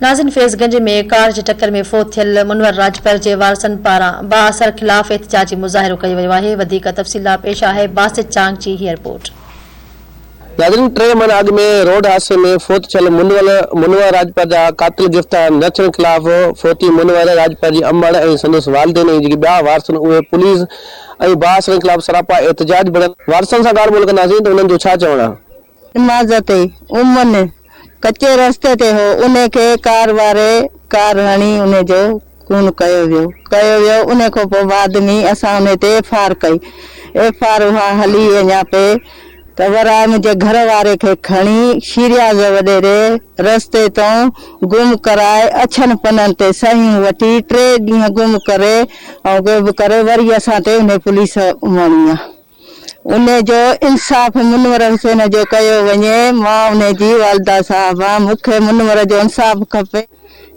ناظرين فيض گنج ۾ ڪار جي ٽڪر ۾ فوت ٿيل منور راڄپر جي وارثن پاران بااثر خلاف احتجاجي مظاهرو ڪيو ويو آهي وڌيڪ تفصيل لا پيش آهي باسط چانگ جي هي رپورٽ. ناظرين ٽي مهينا اڳ ۾ روڊ حادثي ۾ فوت ٿيل منور منور راڄپر جا قاتل گرفتار نه ٿيڻ خلاف فوتي منور راڄپر جي امڙ ۽ سندس والدين ۽ جيڪي ٻيا وارث آهن اهي پوليس ۽ بااثرن خلاف سراپا احتجاج بڻيل وارثن سان ڳالهه ٻولهه ڪنداسين ته انهن جو ڇا چوڻ آهي. نماز تي امن ڪچي رستي تي هو انهي کي ڪار واري ڪار هڻي انهي جو خون ڪيو ويو ڪيو ويو انهي کان پوء بعد ۾ اسان انهي تي ايف آر ڪئي ايف آر اها هلي اڃا پئي ته ورائي منهنجي گهر واري کي کڻي شيرياز وڏيري رستي تون گم ڪرائي اڇن پنن تي صحيحون وٺي ٽي ڏينهن گم ڪري ۽ غيب ڪري وري اسان تي انهي پوليس اماڻي آ. انهي جو انصاف منور حسين جو ڪيو وڃي، مان انهي جي والده صاحب آهيان، مون کي منور جو انصاف کپي.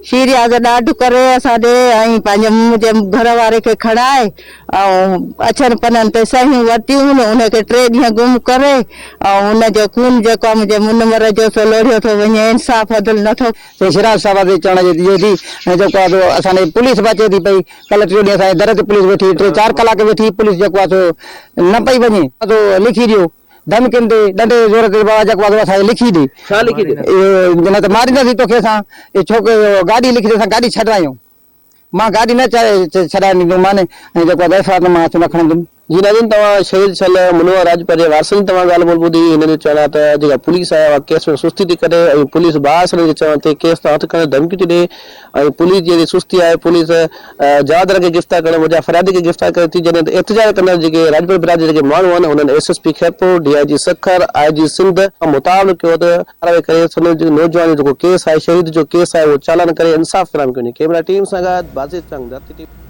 شيرياز ڏاڍ ڪري اسان ڏي ۽ پنهنجي منهنجي گهر واري کي کڻائي ۽ اڇن پنن تي صحيحون ورتيون هن انهي کي ٽي ڏينهن گم ڪري ۽ ان جو خون جيڪو آهي منهنجي منور جو سو لوڙهيو ٿو وڃي انصاف عدل نٿو سائين سراج صاحب تي چوڻ جي ٿي ۽ جيڪو آهي سو اسان ڏي پوليس به اچي ٿي پئي ڪلهه ٽيون ڏينهن اسان جي در تي پوليس ويٺي ٽي چار ڪلاڪ ويٺي پوليس جيڪو آهي سو نه پئي وڃي سو لکي ڏيو ڌمڪين تي ڏنڊي جي زور تي بابا جيڪو آهي سو اسان کي لکي ڏي ڇا لکي ڏي اهو نه ته مارينداسين توکي اسان اهو ڇوڪري اهو گاڏي لکي ڏي اسان گاڏي ڇڏرايون مان گاڏي نه ڇڏائڻ ڏيندومان ۽ جيڪو آهي ايف I R مان نه کڻندم. جي ناظرين توهان شهيد ٿيل منور راڄپر جي وارثن جي توهان ڳالهه ٻولهه ٻڌي هنن جو چوڻ آهي ته جيڪا پوليس آهي اها ڪيس ۾ سستي ٿي ڪري ۽ پوليس بااثرن جي چوڻ تي ڪيس تان هٿ کڻڻ جي ڌمڪي ٿي ڏي ۽ پوليس جي اهڙي سستي آهي پوليس جوابدارن کي گرفتار ڪرڻ بجاء فريادي کي گرفتار ڪري ٿي جڏهن ته احتجاج ڪندڙ جيڪي راڄپر برادري جا جيڪي ماڻهو آهن انهن S S P Khairpur D I G Sukkur I G Sindh کان مطالبو ڪيو ته ڪارروائي ڪري سندن جيڪو نوجوان جو جيڪو ڪيس آهي شهيد جو ڪيس آهي اهو چالان ڪري انصاف فراهم ڪيو وڃي ڪيمرا ٽيم سان گڏ بازيد چانگ ڌرتي ٽي وي.